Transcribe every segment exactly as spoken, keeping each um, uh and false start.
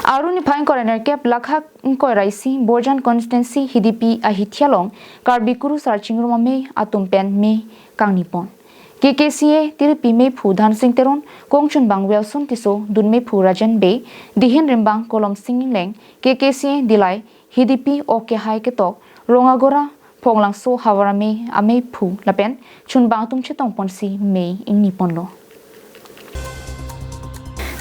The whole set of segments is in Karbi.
Aru niphai ingkoi ra nerkep, lakhak ingkoi ra isi, Borjan constituency Hidipi ahithi along Karbi Kurusar Chingrum Amei atum pen mei kangni pon. K K C A tiripi meiphu Dhansing Teron, kongchunbang Wilson Tisso, dunmeiphu Rajen Bey, dihin rimbang Kolomsing Ingleng, K K C A Dillai, Hidipi ok kehai ketok, Rongagora, Phonglangso havar amei ameiphu lapen chunbang atum chetong ponsi mei ingni ponlo.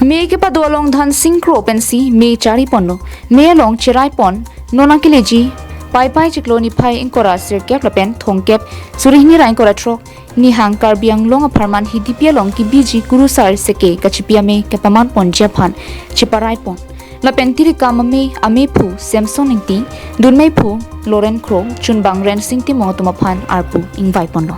Mei kepado along Dhansing Kro pensi mei chari ponlo. Mei along cherai pon non akeleji Paipai chiklo niphai ingkoi ra sirkep lapen thomkep, suri hini ra ingkoi ra throk Nihang Karbi Anglong apharman Hidipi along kebiji Kurusar Seke kachipi amei kepaman ponji aphan cheparai pon. Lapen tirikam amei ameiphu Samson Ingti, dunmeiphu Loren Kro, chunbang Rensing Timung atum aphan arpu ingvai ponlo.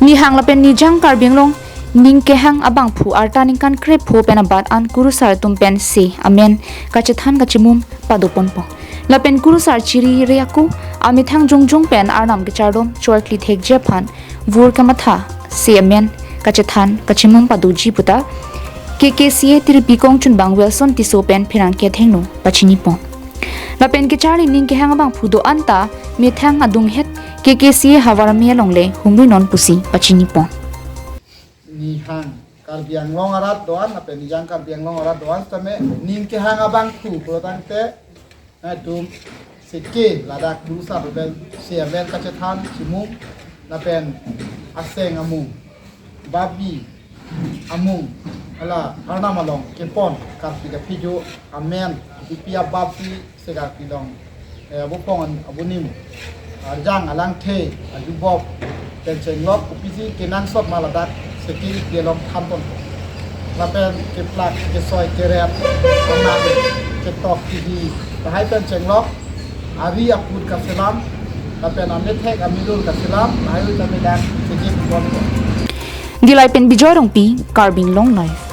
Nihang lapen Nijang Karbi Anglong ning kehang abangphu arta ningkan krepho pen abat an Kurusar atum pen se amen kachethan kachimum pado ponpo. Lapen Kurusar chiri re aku amethang jongjong pen arnam kechardom choikli thekji aphan vur kamatha se amen kachethan kachimum padoji puta K K C A tiripi kongchunbang Wilson Tisso pen pherangke athengno pachini pon. Lapen kecharli ning kehang abangphu do-an ta methang adunghet K K C A havar amei along le humri non pusi pachini pon. Nihang Karbi Anglong arat do-an, lapen Nijang Karbi Anglong arat do-an tame ning kehang abangphu pulo tangte, eh, atum seke ladak Kurusar pen se amen kachethan chimum lapen aseng amung, babi amung, hala arnam along kepon karpi kaphijo amen, ipi ababi se karpi along, eh, abupong an-, abunim, arjang alangthe, ajubok pen chenglok kopisi kenangsot ma ladak seke ipi along than pon. Lapen keplak kesoi keret anak ketok kidi lahai pen chenglok, ari aput kaselam lapen amethek amidul kaselam lahai hui kami dak seke pon. Dillai pen Bijoy Rongpi, Karbi Anglong Live.